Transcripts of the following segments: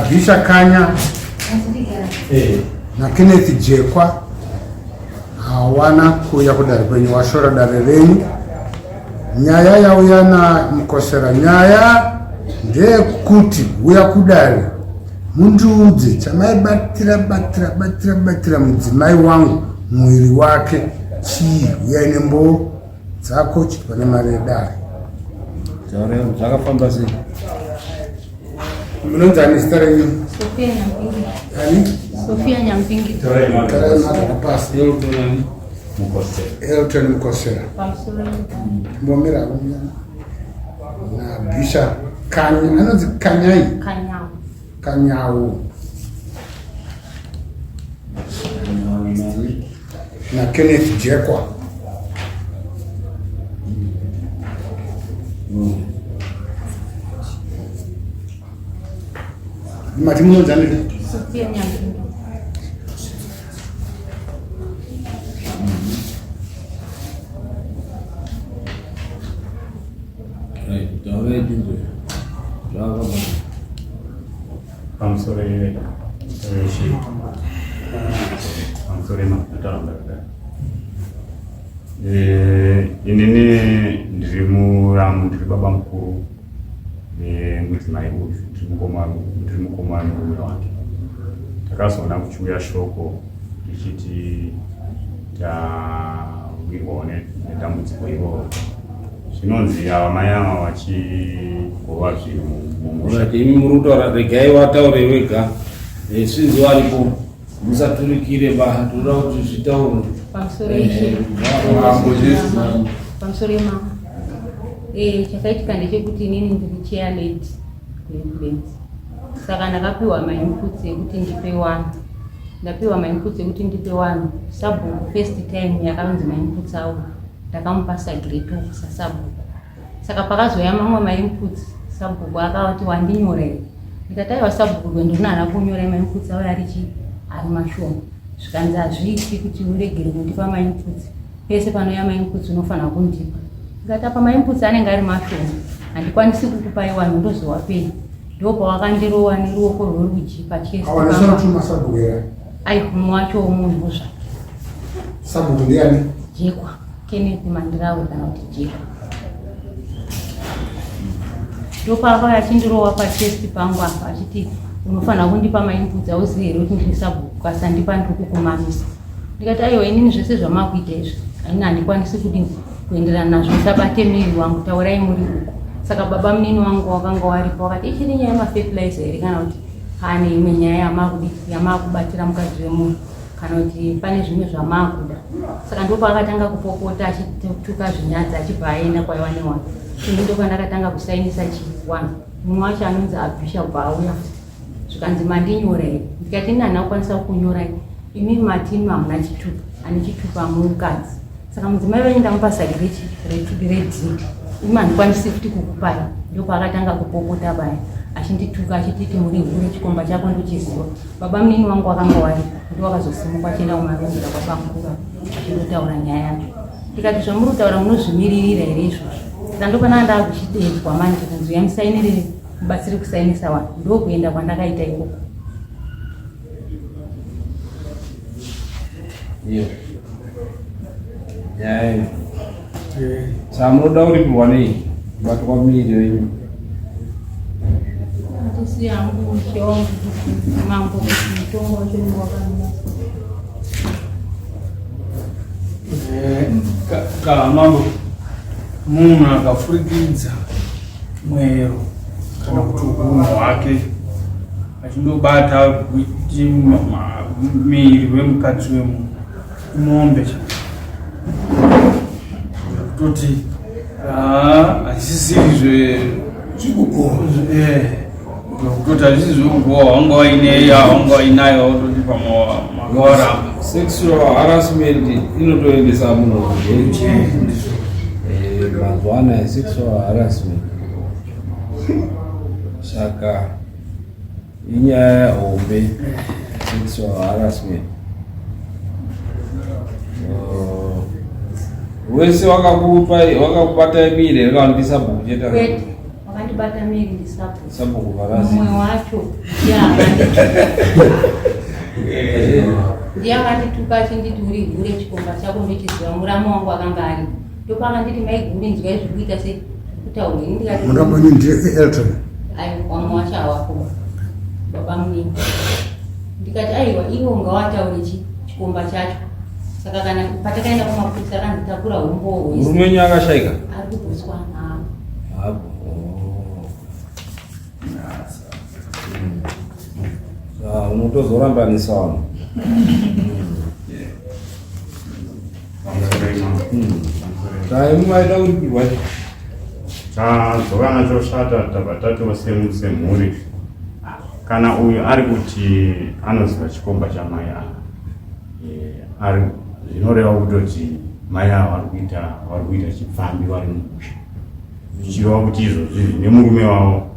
Abisha Kanya naKenneth Jekwa hawana kuuya kudare kwenyu, washora dare renyu. Nyaya yauya naMukosera, nyaya ndeyekuti uya kudare mundiudze chamaibatira batira batira batira mudzimai wangu muviri wake chii, uyai nemboo dzako chiti pane mari yedare. Zvakafamba sei? Munonzi ani zita renyu? Sofia Nyampingi. Ani? Sofia Nyampingi. Tarai magara pasi. Elton Mukosera. Elton Mukosera. Pamusoro. Mbomira kunyana. Na Bisha Kanya anonzi Kanyai. Kanyau. Kanyau. Na Kenneth Jekwa. Mati munonzi ani? Sofia Nyampingi. Right, taurai tinzwe. Zvakafamba. Pamusoro yeshe. Pamusoro yemataura. Eh, inini ndiri muramu, ndiri baba mukuru nemudzimai uyu, ndiri mukoma wemurume wake. Takazoona kuchiuya shoko richiti tawirwawo nedambudziko iroro. Zvinonzi ava mai ava vachigova zvinhu mumusha. Alright, imi muri kutaura regai wataure wega. Eh, sinzi waripo musaturikire ba toda kuti zvitaurwe. Pamusoro ishe. Mambo Jesu. Pamusoro mama. Eh, chakaitika ndechekuti inini ndiri chair lady kuinfluence. Saka ndakapiwa mainputs ekuti ndipe wanhu. Ndapiwa mainputs ekuti ndipe wanhu. Sabhuku first time yakanzi mainputs awo ndakamupa sagreto sasabhuku. Saka pakazouya mamwe mainputs sabhuku akavati wandinyorere. Ndikati aiwa sabhuku rwendo runa haana kunyora mainputs awo ari chii ari mashoma. Zvikanzi hazviiti kuti uregere kundipa mainputs. Pese panouya mainputs unofanira kundipa. Ndikati apa mainputs anenge ari mashoma handikwanisi kukupai wanhu ndozowapei. Ndopawakandirowa neruoko rwerudyi pachest. Awanisana kutuma sabhuku here? Aiwa mumwe wacho womunhu zvake. Sabhuku ndiani? Jekwa. Kenneth Mandirawe kana kuti Jekwa. Ndopaakauya achindirowa pachest pangu apa achiti unofanira kundipa mainputs auzivi here kuti ndiri sabhuku ukasandipa ndiri kukumamisa. Ndikati aiwa inini zvese zvamakuita izvi ini handikwanisi kudini kuenderana nazvo musabate miri wangu taurai muri uko. Saka baba munini wangu wakanga waripo wakati ichiri nyaya yemafertilizer here kana kuti pane imwe nyaya yamakudi yamakubatira mukadzi wemunhu kana kuti pane zvimwe zvamakuda. Saka ndopaakatanga kupopota achituka zvinyadzi achibva aenda kwaiva newanhu. Ini ndopandakatanga kusainisa chi one mumwe wacho anonzi Abisha kubva auya zvikanzi mandinyora here ndikati ini handina kukwanisa kukunyorai imi mati imi hamuna chitupa ane chitupa mukadzi saka mudzimai venyu ndamupa sagi redhii imi handikwanisi futi kukupai ndopaakatanga kupopota paya achindituka achititi muri hure chikomba chako ndochiziva baba munini wangu wakanga waripo ndo wakazosimuka achienda kumarondera kwabamukuru achindotaura nyaya yacho ndikati zvamuri kutaura munozvimiririra here izvozvo saka ndopanaa ndaakuchidedzwa manje kunzi uyamusainirire mubatsiri kusainisa vanhu ndokuenda kwandakaita ikoko. Iyo. Nyaya iyo. Saka munoda kuripirwa nei? Kubatwa miri wenyu. Hatisi yangu ushe wangu mambo kuti mutongo wacho unenge wakamira. Kana mambo munhu akafurikidza mwero kana kuti unhu hwake achindobata miri wemukadzi wemunhu imombe kutoti hazvisisiri zvekugoa kutoti hazvisi zvekugoa wanga waineya wanga wainayo wototi pamwe makawaramba sexual harassment inotoendesa munhu kujeri mazuva anaya sexual harassment saka inyaya hombe sexual harassment wese wakakupa wakakubatai mire kana kuti sabhuku chete kwete. Akandibata miri ndisabhuku. Sabhuku varazi. Mumwe wacho ndiye akandituka achinditi uri hure chikomba chako ndochiziva muramu wangu akanga aripo. Ndopakanditi maiguru inzwai zviri kuita sei kutaura ini ndikati Muramu wenyu ndiye Elton. Aiwa wamwe wacho hawako baba munini. Ndikati aiwa ivo ngawataure chi chikomba chacho. Saka kana patakaenda kumapurisa akanditakura humbowo hwese. Murume wenyu akashaika? Ari kuBotswana. Hapo. Oh. Ah, unotozorambanisa vanhu. Dai maida kuripirwa. Tadzoka nacho shata tabva tatiwo semhuri kana uyu ari kuti anoziva chikomba chamai ava eh, ari zvinoreva kutoti mai ava vari kuita vari kuita chipfambi vari mumusha zvichireva kuti izvozvi nemurume wavo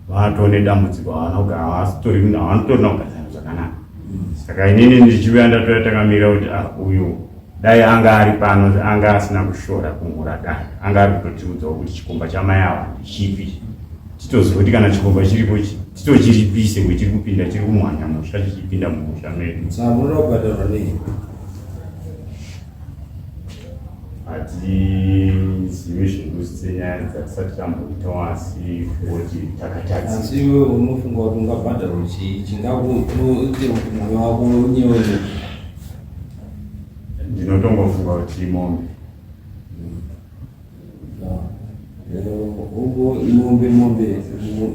vatoo nedambudziko havana kugara havanotorina kugarisana zvakanaka saka inini ndichiuya ndatouya takamira kuti ah, uyu dai anga ari pano anga asina kushora kungura dai anga ari kutotiudzawo kuti chikomba chamai ava ndichipi titoziva kuti kana chikomba chiripo titochiripise kuti chiri kupinda chiri kumhanya musha chichipinda mumusha medu. Saka munoda kubhadharwa nei? Hatizivi zvedu senyaya dzatisati tamboitawo asi kungoti takatadza. Asi iwe unofunga kuti ungabhadharwa chii chingakuite kuti mwoyo wako unyewenuke? Ndinotongofunga kuti mombe. Ugo mombe mombe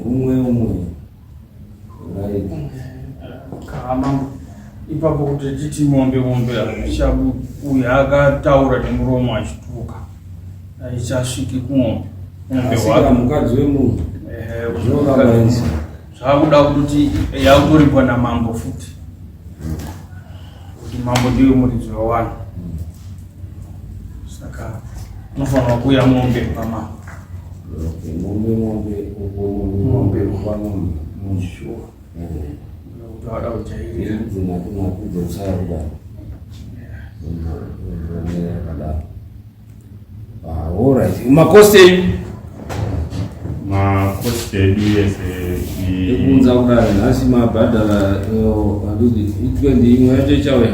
umwe umwe. Right. Kama ipapo kuti titi mombe mombe hazvichabu uyu akataura nemuromo achituka aichasviki kumombe mombe wake mukadzi wemunhu zvinoramba zvakuda kuti yakutoripwa namambo futi kuti mambo ndiwe muridzi wewanhu saka unofanirwa kuuya mombe pamambo mombe mombe mombe mombe sure kuti wada kujairira dzinakudzokusaya kudaro yakadaro Ah, alright. Makosti enyu Makosti edu yese ekuunza kudare nhasi mabhadhara handiti i20 imwe yacho ichauya.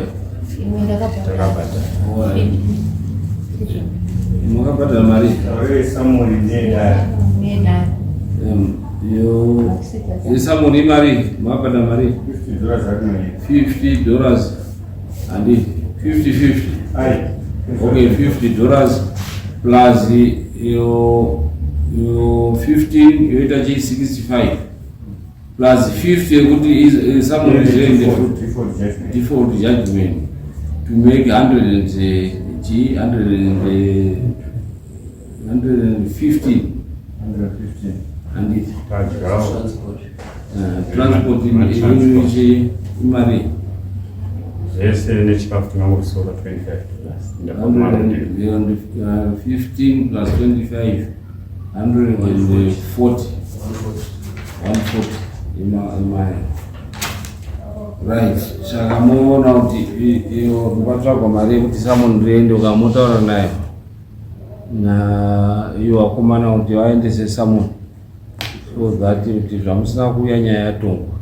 Imwe ndakabhadhara. Takabhadhara. Alright. Imwe wakabhadhara mari? Samuri nedare. Nedare. Yo yesamuri imari mabhadhara mari? 50 dollars akunoita. 50 dollars handiti 50 50. Ai. Okay, 50 dollars plus yo yo 15 yoita chi 65 plus 50 yekuti summary zvoende Default judgment. Default judgment to make 100 and chi 100 and 115. 115. Handiti Tadyawo. Transport imari imari Zvese nechikafu tingangosoka 25 dollars. Ndapamarondero. 115 plus 25 140 140 imari. Right, saka moona kuti iyo mukatsvagwa mari yekuti summon riende ukamotaura naye na iyo vakomana kuti vaendese summon so that kuti zvamusina kuuya nyaya yatongwa.